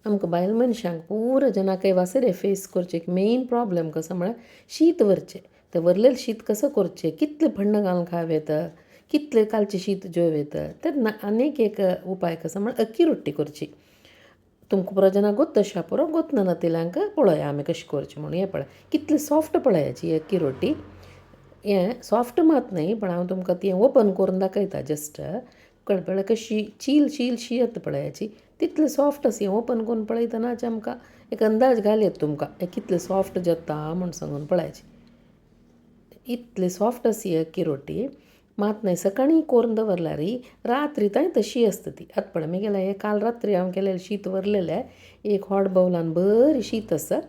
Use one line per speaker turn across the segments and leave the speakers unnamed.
आमकां बायल मनशांक पुरो जेन्ना वासरे फेस करचें एक मेन प्रोब्लम कसो म्हळ्यार शीत व्हरचें तें व्हरलेलें शीत कसो करचें कितलें भण्ण घालून खावं येता कितलें कालचें शीत जेव येता तेन्ना आनीक एक उपाय कसो म्हळ्यार अक्की रोटी करची तुमकां पुरो जाणांक गोत्त आशा पुरो गोत्त नातिल्यांक पळया आमी कशी करची म्हणून हें पळय कितली सॉफ्ट पळयाची अक्की रोटी. हें सॉफ्ट मात न्हय पण हांव तुमकां ती ओपन करून दाखयता जस्ट कळपळ्या कशी चील शील शी येता पळयाची तितली सॉफ्ट आसा हें ओपन करून पळयतनाच आमकां एक अंदाज घाल येता तुमकां हें कितलें सॉफ्ट जाता म्हूण सांगून पळयाची. इतली सॉफ्ट आसा ही अक्की रोटी मात न्हय सकाळीं करून दवरल्यार रात्री तांय तशी आसता ती. आतां पळय म्हगेलें हें काल रात्री हांव केलेलें शीत व्हरलेलें एक व्हड बावलान बरें शीत आसा.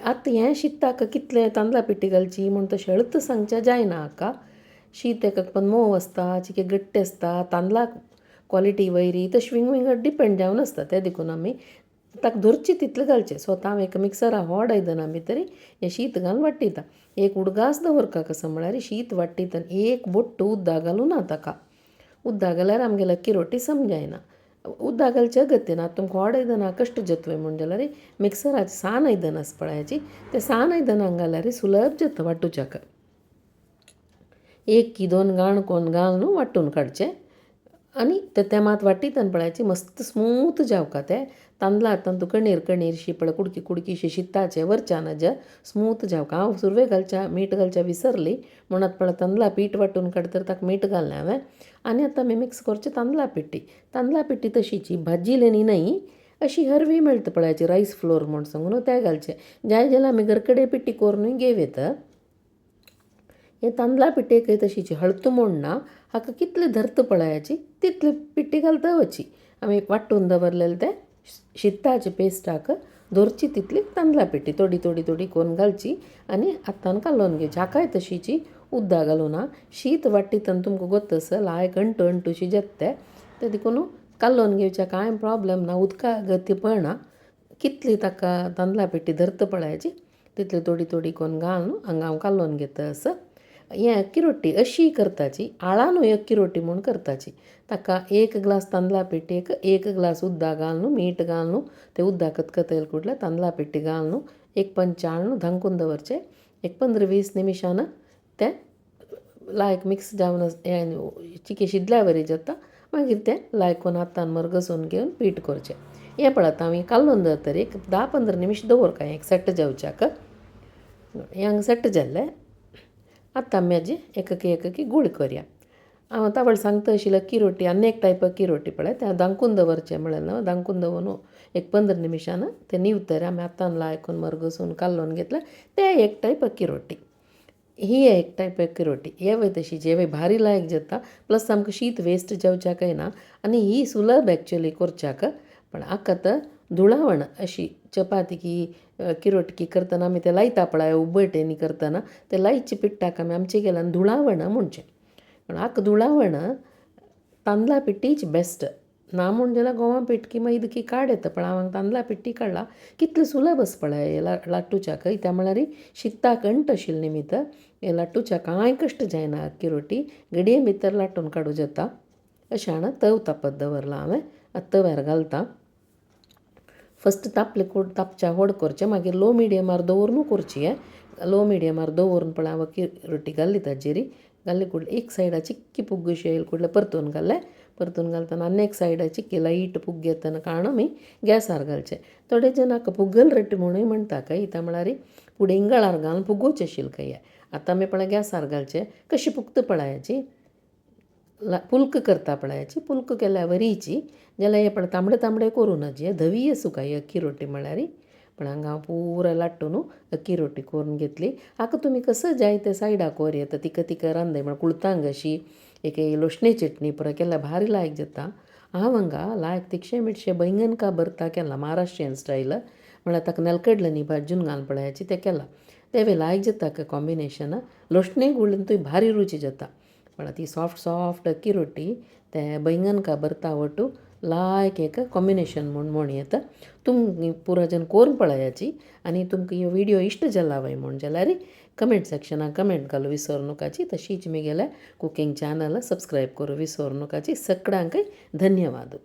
आतां हें शिताक कितलें तांदळा पिठी घालची म्हूण तशें हळत सांगचें जायना हाका. शीत एक एक पण मोव आसता चिके घट्ट आसता तांदळाक क्वॉलिटी वयरी तशें विंग विंगड डिपेंड जावन आसता तें देखून आमी ताका धरचें तितलें घालचें. स्वता हांव एका मिक्सरा व्हड आयदना भितर हें शीत घालून वाडटिता. एक उडगास दवरता कसो म्हळ्यार शीत वाडटितना एक बोट्ट उदक घालूं ना ताका. उदक घाल्यार आमगेली अक्की रोटी सम जायना. उदक घालचें अगत्य ना. तुमकां व्हड आयदनां कश्ट जातले म्हूण जाल्यार मिक्सराचें सान आयदन आसा पळयाची तें सान आयदनां घाल्यार सुलभ जाता वांटूच्याक. एक की दोन गाण कोन्न घालून वांटून काडचें आनी तें तें मात वांट्टितना पळयाची मस्त स्मूथ जावका तें तांदळा तातूंत कणीर कणीर शी पळय कुडकी कुडकी शी शिताचे वरच्या नज स्मूथ जावका. हांव सुरवेक घालच्या मीठ घालच्या विसरली म्हूण आतां पळय तांदळा पीठ वांटून काडटकीर ताका मीठ घाललें हांवें आनी आतां आमी मिक्स करचें तांदळा पिठी. तांदळा पिठी तशीची भाजिल्ली न्हय अशी हरवी मेळटा पळयाची रायस फ्लोर म्हूण सांगून तें घालचें. जाय जाल्यार आमी घर कडेन पिठी करुनूय घेवं येता. हे तांदळा पिठयेकय तशीची हळत म्हूण ना हाका कितली धरता पळयाची तितली पिठी घालता वची. आमी वांटून दवरलेलें तें शिताचे पेस्टाक धरची तितली तांदळा पिठी थोडी थोडी थोडी करून घालची आनी हातान कालोवन घेवची. हाकाय तशीची उदक घालूं ना. शीत वांट्टितना तुमकां गोत्त आसा लायक अंटू अंटूशी जाता तें तें देखून कालोवन घेवच्या कांय प्रोब्लम ना उदका गती पडना. कितली ताका तांदळा पिठी धरता पळयाची तितली थोडी थोडी करून घालून हांगा हांव कालोवन घेता आसा. हें अक्की रोटी अशी करताची आळानूय अक्की रोटी म्हूण करताची. ताका एक ग्लास तांदळा पिठयेक एक ग्लास उदक घालून मीठ घालून तें उदक खतखतयलें कुडलें तांदळा पिठी घालून एक पंचाळून धांकून दवरचें. एक 15-20 निमिशान तें लायक मिक्स जावन हें चिके शिजल्या वरी जाता. मागीर तें लायक कोन्न हातान मरगसून घेवन पीठ करचें. हें पळयात हांव हें कालोवन दवरतरी एक 10-15 निमिश दवरता हें सेट जावच्याक. हें हांगा सेट जाल्लें. आतां आमी हाजी एककी एककी गुळी करया. हांव तावळ सांगता आशिल्लें अक्की रोटी आनी एक टायप अक्की रोटी पळय तें धांकून दवरचें म्हळें न्हू धांकून दवरून एक 15 निमिशान तें निवतरी आमी हातान लायकून मरगसून कालोवन घेतलें तें एक टायप अक्की रोटी. ही एक टायप अक्की रोटी हेवूय तशीच हेवूय भारी लायक जाता प्लस आमकां शीत वेस्ट जावच्याकय ना आनी ही सुलभ एक्चुली करच्याक. पण हाका आतां धुळावण अशी चपाती की अक्की रोटी करतना आमी तें लायता पळय उब्बटेनी करतना तें लायचे पिट्टाक आमी आमचे गेल्यान धुळावण म्हणचें. पण हाका धुळावण तांदळा पिठीच बेस्ट ना म्हूण जाल्यार गोवा पीठ की मैदा की काड येता पण हांव हांगा तांदळा पिठी काडला कितलें सुलभ आसा पळय लाटूच्याक त्या म्हळ्यार शिताक अंट आशिल्लें निमित्त हें लाटूच्याक कांय कश्ट जायना अक्की रोटी घडये भितर लाटून काडूं जाता. अशें जाणा तव तापत दवरला हांवें आतां तव्यार घालता. फस्ट तापले तापच्या व्हड करचें मागीर लो मिडियमार दवरून करची हें. लो मिडियमार दवरून पळय हांव अक्की रोटी घाली ताजेर घाली कुडलें एक सायडा चिक्की पुग्ग अशी येयली कुडलें परतून घालें. परतून घालतना आनी एक सायडा चिक्की लायट पुग्ग येतना काण आमी गॅसार घालचें. थोडे जाण हाका पुगल रोटी म्हणूय म्हणटा काय त्या म्हळ्यार फुडें इंगळार घालून पुगोवचें आशिल्लें खंय. आतां आमी पळय गॅसार घालचें कशी पुगता पळयाची पुल्क करता पळयाची पुल्क केल्या वरीची जाल्यार हें पळय तांबडे तांबडे करूं नजे धवी आसूं काय अक्की रोटी म्हळ्यार. पण हांगा हांव पुरा लाटून अक्की रोटी करून घेतली. हाका तुमी कसो जाय ते सायडाक कोर येता तिका तिका रांदय म्हळ्यार कुळतांग अशी एक लोशणे चटणी पुरो केल्यार भारी लायक जाता. हांव हांगा लायक तिखशे मिरशे बैंगन का भरता केला महाराष्ट्रीयन स्टायल म्हळ्यार ताका नेलकडल्यानी भाजून घालून पळयाची तें केलां तें लायक जाता कॉम्बिनेशन लोशणे गुळून भारी रुची जाता. पण ती सॉफ्ट सॉफ्ट अक्की रोटी ते बैंगन का भरता वटू लायक एक कॉम्बिनेशन म्हूण म्हण येता. तुमी पुरो जन कोरून पळयाची आनी तुमकां ह्यो विडियो इश्ट जाला वय म्हूण जाल्यार कमेंट सेक्शनाक कमेंट घालूं विसर नकाची. तशीच म्हगेलें कुकींग चॅनल सबस्क्रायब करूं विसर नकाची. सगळ्यांकय धन्यवाद.